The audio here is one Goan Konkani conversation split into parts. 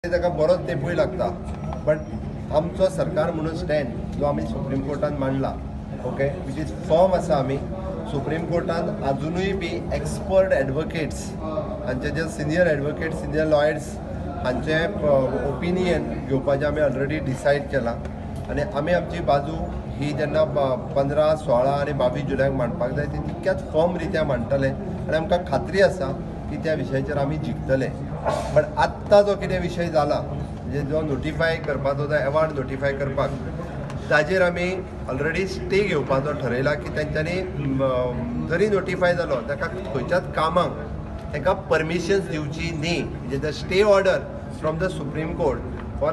ताका बरोच तेंपूय लागता, बट आमचो सरकार म्हणून स्टँड जो आमी सुप्रीम कोर्टान मांडला, ओके, which is firm आसा. आमी सुप्रीम कोर्टान आजुनूय बी एक्सपर्ट एडवोकेट्स हांचे जे सिनियर एडवोकेट, सिनियर लॉयर्स हांचे ओपिनियन घेवपाचें आमी ऑलरेडी डिसायड केलां आनी आमी आमची बाजू ही जेन्ना 15, 16 आनी 22 जुलयाक मांडपाक जाय ती तितक्याच फर्म रित्या मांडटले आनी आमकां खात्री आसा की त्या विशयाचेर आमी जिखतले. बट आत्तां जो कितें विशय जाला, म्हणजे जो नोटिफाय करपाचो, जो एवॉर्ड नोटिफाय करपाक, ताजेर आमी ऑलरेडी स्टे घेवपाचो ठरयला की तेंच्यांनी जरी नोटिफाय जालो ताका खंयच्याच कामाक तांकां परमिशन्स दिवची न्ही. म्हणजे the stay order from the Supreme Court for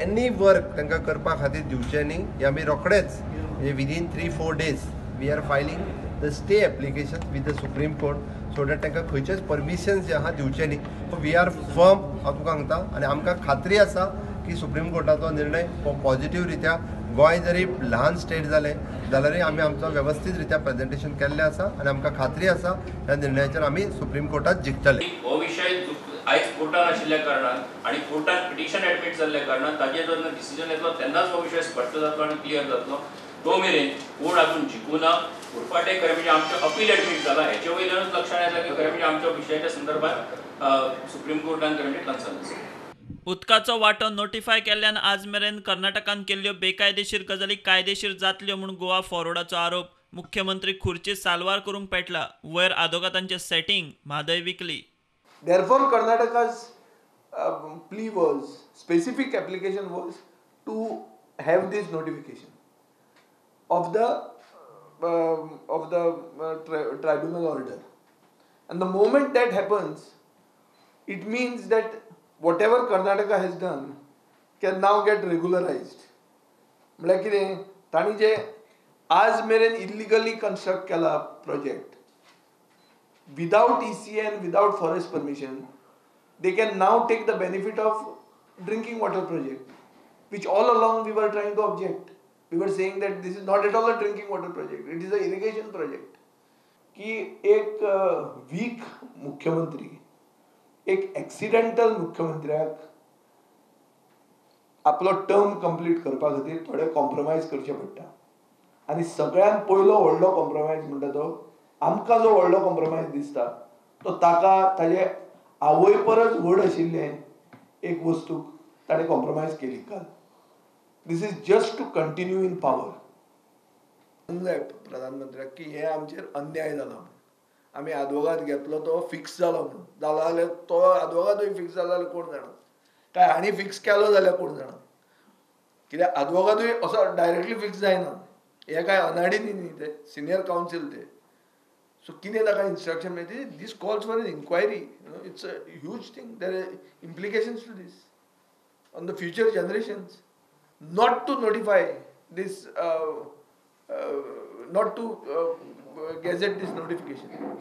any work तांकां करपा खातीर दिवचें न्ही. हें आमी रोखडेच, म्हणजे within 3-4 days we are filing the stay application with the Supreme Court so that तांकां खंयचेच परमिशन्स जे आहा दिवचें न्ही. We are firm, हांव तुका सांगता, आनी आमकां खात्री आसा की सुप्रीम कोर्टाचो निर्णय हो पॉझिटीव रित्या, गोंय जरी ल्हान स्टेट जालें जाल्यारूय आमी आमचो वेवस्थीत रित्या प्रेजेंटेशन केल्लें आसा आनी आमकां खात्री आसा ह्या निर्णयाचेर आमी सुप्रीम कोर्टात जिखतले. हो विशय आयज कोर्टान आशिल्ल्या कारणान आनी कोर्टान पिटिशन एडमीट जाल्ल्या कारणान ताजेर जेन्ना डिसिजन येतलो तेन्नाच हो विशय स्पश्ट जातलो आनी क्लियर जातलो. तो मेरेन कोण अजून जिखूना. उरफाटें खरें म्हणजे आमचें अपील एडमीट जाला हेचे वयल्यानूच लक्षात येता की खरें म्हणजे आमच्या विशयाच्या संदर्भात सुप्रीम कोर्टान खरें म्हणजे कन्सर्न आसा. उदकाचो वांटो नोटिफाय केल्ल्यान आज मेरेन कर्नाटकान केल्ल्यो बेकायदेशीर गजाली कायदेशीर जातल्यो म्हूण गोवा फॉरवर्डाचो आरोप. मुख्यमंत्री खुर्ची साल्वार करूंक पेटला, वयर आदोगातांचें setting, Mhadei weekly. Therefore, Karnataka's plea was, specific application was to have this notification of the tribunal order. And the moment that happens, it means that whatever Karnataka has done can now get regularized. म्हळ्यार कितें, तांणी जे आज मेरेन इल्लिगली कन्स्ट्रक्ट केला project without EC and without forest permission, they can now take the benefit of drinking water project, which all along we were trying to object. We were saying that this is not at all a drinking water project, it is an irrigation project. की एक वीक मुख्यमंत्री, एक एक्सिडेंटल मुख्यमंत्र्याक आपलो टर्म कंप्लीट करपा खातीर थोडे कॉम्प्रोमायज करचे पडटा. आनी सगळ्यांत पयलो व्हडलो कॉम्प्रोमायज म्हणटा तो आमकां जो व्हडलो कॉम्प्रोमायज दिसता तो ताका ताजे आवय परस व्हड आशिल्लें एक वस्तूक ताणें कॉम्प्रोमायज केली काल. This is just to continue in power. जाय प्रधानमंत्र्याक की हें आमचेर अन्याय जाला म्हणून, आमी आदवोगाद घेतलो तो फिक्स जालो म्हणून, जाला जाल्यार तो आदवोगादूय फिक्स जाला जाल्यार कोण जाणा, काय हांणी फिक्स केलो जाल्यार कोण जाणा, कित्याक आदवोगादूय असो डायरेक्टली फिक्स जायना. हे काय अनाडी न्ही ते, सिनियर कावन्सील ते. सो कितें ताका इन्स्ट्रक्शन मेळटा, this calls for an inquiry. It's a huge thing, there are implications to this on the future generations. Not to notify this, not to gazette this notification.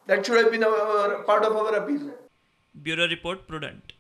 That should have been our part of our appeal. Bureau Report, Prudent.